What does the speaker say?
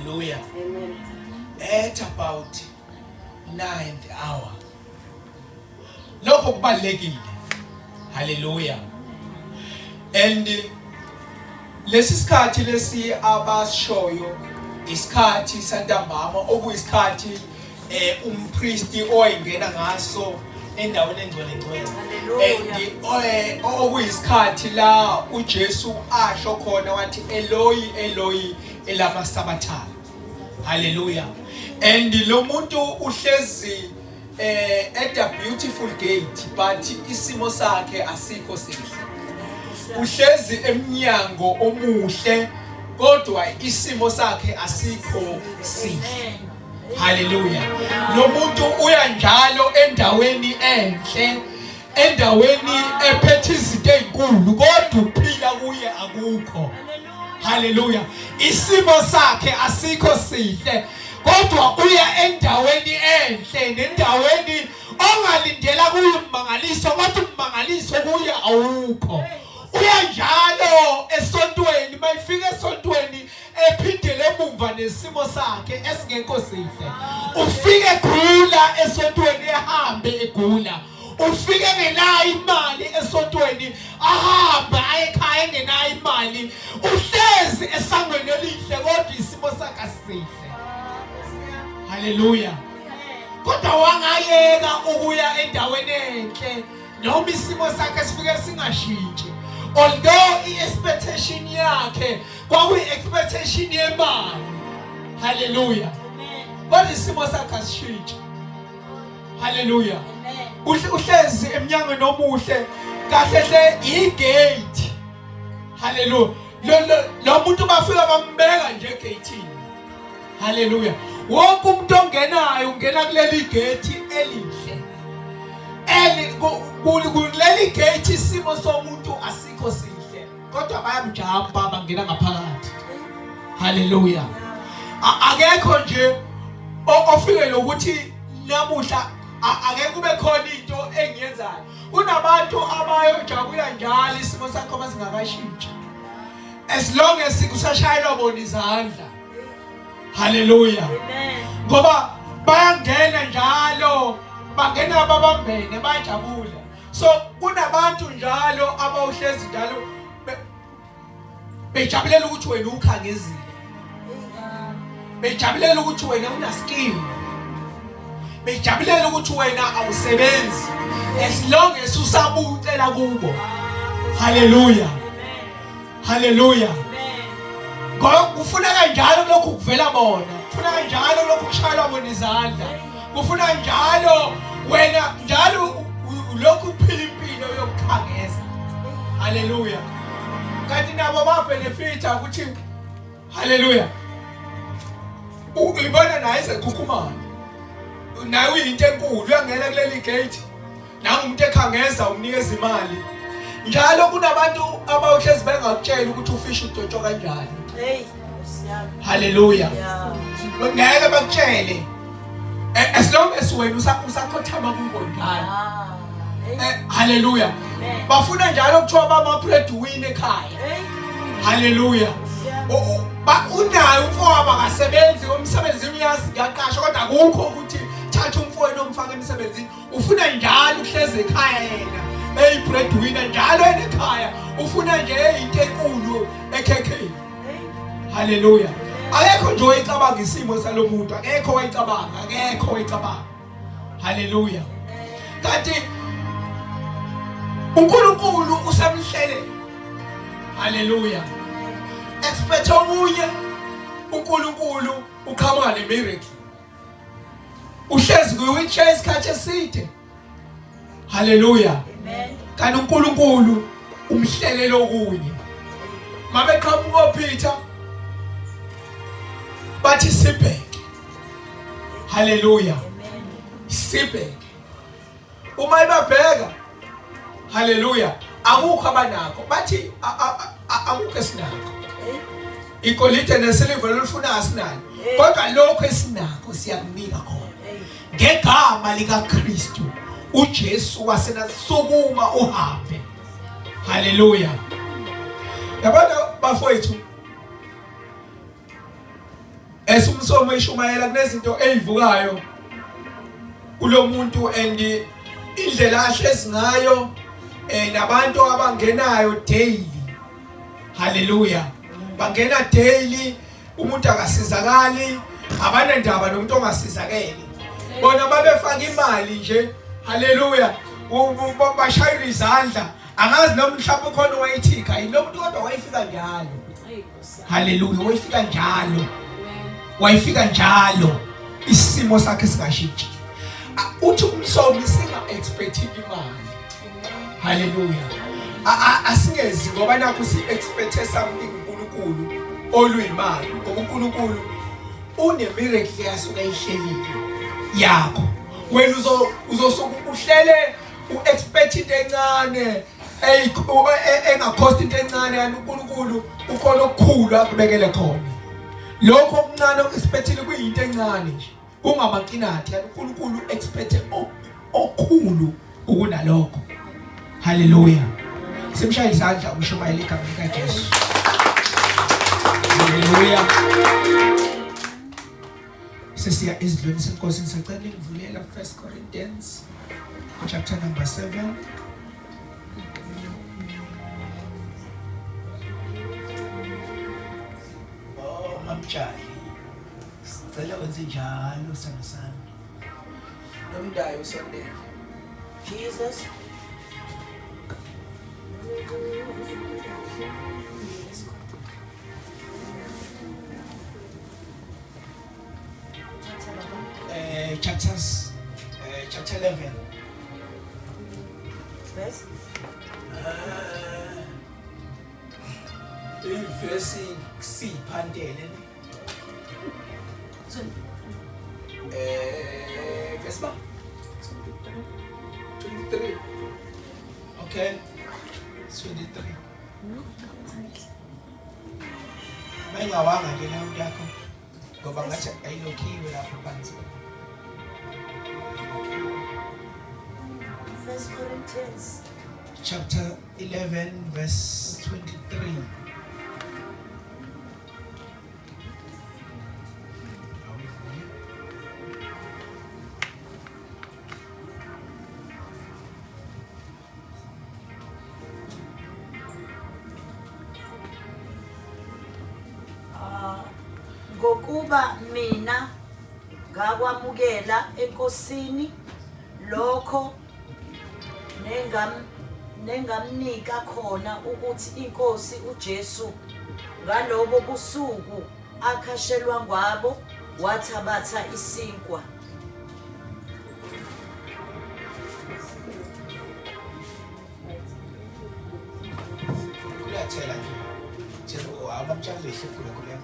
Hallelujah. Amen. At about ninth hour. Lokho kubalekile. Hallelujah. And lesi sikhathi lesi abashoyo isikhathi santambama okuyisikhathi eh umpristi owayengena ngaso endaweni engcwele ngcwele and eh, okuyisikhathi la uJesu asho khona wathi Eloi Eloi elama sabathani. Hallelujah. And lo muntu uhlezi eh at a beautiful gate but isimo sakhe asikho sihle. Uhlezi emnyango omuhle kodwa isimo sakhe asikho sihle. Hallelujah. Lo muntu uya njalo endaweni enhle endaweni ephethe izinto ezinkulu kodwa ukuphila kuye akukho. Haleluya. Isimo sakhe asikho sihle kodwa uya endaweni enhle nendaweni ongalindela kuyo ummangaliso kodwa ummangaliso kuye awukho. Uya njalo esontweni mayifika esontweni ephindele emumva nesimo sakhe esingekho sihle. Ufike egula esontweni ehambe egula. Ufike engenayo imali esontweni ahambe aye ekhaya engenayo imali. Uhlezi esangweni elihle kodwa isimo sakhe asihle. Haleluya. Kodwa wangayeka ukuya endaweni enhle noma isimo sakhe sifike singashintshi. Although i-expectation yakhe kwakuyi-expectation yemali. Haleluya. Kodwa isimo sakhe asishintshi. Haleluya. Uhlezi emnyangweni omuhle kahle hle igate. Haleluya. Lo lo muntu bafika bambeka nje egatini. Haleluya. Wonke umuntu ongenayo ungena kuleli gate elihle. Eli kuleli gate isimo somuntu asikho sihle kodwa bayamjamba bangena ngaphakathi. Haleluya. Akekho nje ofike lokuthi namuhla ake kube khona into engiyenzayo. Kunabantu abayojabula njalo isimo sakho masingakashintshi. As long as kusashayelwa bona izandla. Haleluya. Ngoba bayangena njalo bangena babambene bayajabula. So kunabantu njalo abawuhlezi njalo bejabulela ukuthi wena ukhangezile. Bejabulela ukuthi wena una skill. Bejabulela ukuthi wena awusebenzi as long as usabucela kubo. Haleluya. Haleluya. Ngoba kufuneka njalo lokhu kuvela bona. Kufuneka njalo lokhu kushayelwa bona izandla. Kufuna njalo wena njalo lokhu uphila impilo yokukhangeza. Haleluya. Kanti nabo ba benefita ukuthi haleluya. Uyibona naye esekhukhumala. Naye uyinto enkulu uyangena kuleli gate. Nangu umuntu ekhangeza umnikeza imali. Njalo kunabantu abawuhlezi bengakutshela ukuthi ufish udotshwa kanjani. Hey, Nkosi yami. Haleluya. Yeah. Ngeke bakutshele. As long as wena usakhothama kubo njalo. Ah. Hey. Haleluya. Amen. Bafuna njalo kuthiwa bama breadwinner ekhaya. Hey. Haleluya. Nkosi yami. Unaye umfowabo akasebenzi umsebenzini uyazi kuyaqashwa kodwa akukho ukuthi thatha umfowenu omfake emsebenzini. Ufuna njalo ukuhlezi ekhaya yena eyi breadwinner njalo enekhaya ufuna nje into enkulu ekhekheni. Haleluya. Akekho nje oyicabanga isimo salomuntu, akekho oyicabanga, akekho oyicabanga. Haleluya. Kanti uNkulunkulu usemhlele. Haleluya. Expect omunye uNkulunkulu uqhamuka nemiracle. Uhlezi kwi-wheelchair isikhathi eside. Haleluya. Amen. Kanti uNkulunkulu umhlelele okunye. Mabeqhamuka oPeter bathi sibheke. Haleluya. Amen. Sibheke. Uma ibabheka haleluya akukho abanakho bathi akukho esinakho. Igolide nesiliva lolufuna asinalo. Kodwa lokho esinakho siyakunika khona. Ngegama likaKristu uJesu wasenasukuma uhambe. Haleluya. Yabona bafowethu Esumsomo ishumayela kunezinto ezivukayo kulomuntu and indlela ahlezi ngayo nabantu abangenayo daily. Hallelujah. Bangena daily, umuntu akasizakali, abanendaba nomuntu ongasizakele. Bona babefaka imali nje. Hallelujah. Bashayela izandla. Angazi noma mhlawumbe ukhona owayithika yini lo muntu, kodwa wayefika njalo. Haleluya, wayefika njalo, wayefika njalo, isimo sakhe singashintshi. Uthi umsomi singa expect imali. Haleluya. Asingezi ngoba nakho si expect something uNkulunkulu oluyimali, ngoba uNkulunkulu une miracle yasuka ihlelile yakho. Wena uzosuka uhlele u-expect into encane engakhosta into encane, kanti uNkulunkulu ukhona okukhulu akubekele khona. Lokho okuncane oku-expectile kuyinto encane nje, kungamakinathi, kanti uNkulunkulu expecte okukhulu ukunalokho. Haleluya. Simshaye izandla umshumayeli igama likaJesu. Haleluya. Sesiya ezidlweni senkosi. Ngisacela ningivulela 1 Corinthians chapter number 7. Oh, mamtshali, sicela wenze njalo sami sami. Nomndayo usondele. Jesus. Chapters chapter 11 Verse. Ivesi siphantele ne verse ba 23. Okay, 23. Mayingawanga nje leyo nto yakho, ngoba ngathi ayilokhiwe lapho phansi. First Corinthians chapter 11 verse 23. Awuyivuli. Ngokuba mina ngakwamukela eNkosini lokho nengamnika khona, ukuthi iNkosi uJesu ngalobo busuku akhashelwa ngabo wathabatha isinkwa. Kuyathela nje. Thela abamtshali lehle khule khule.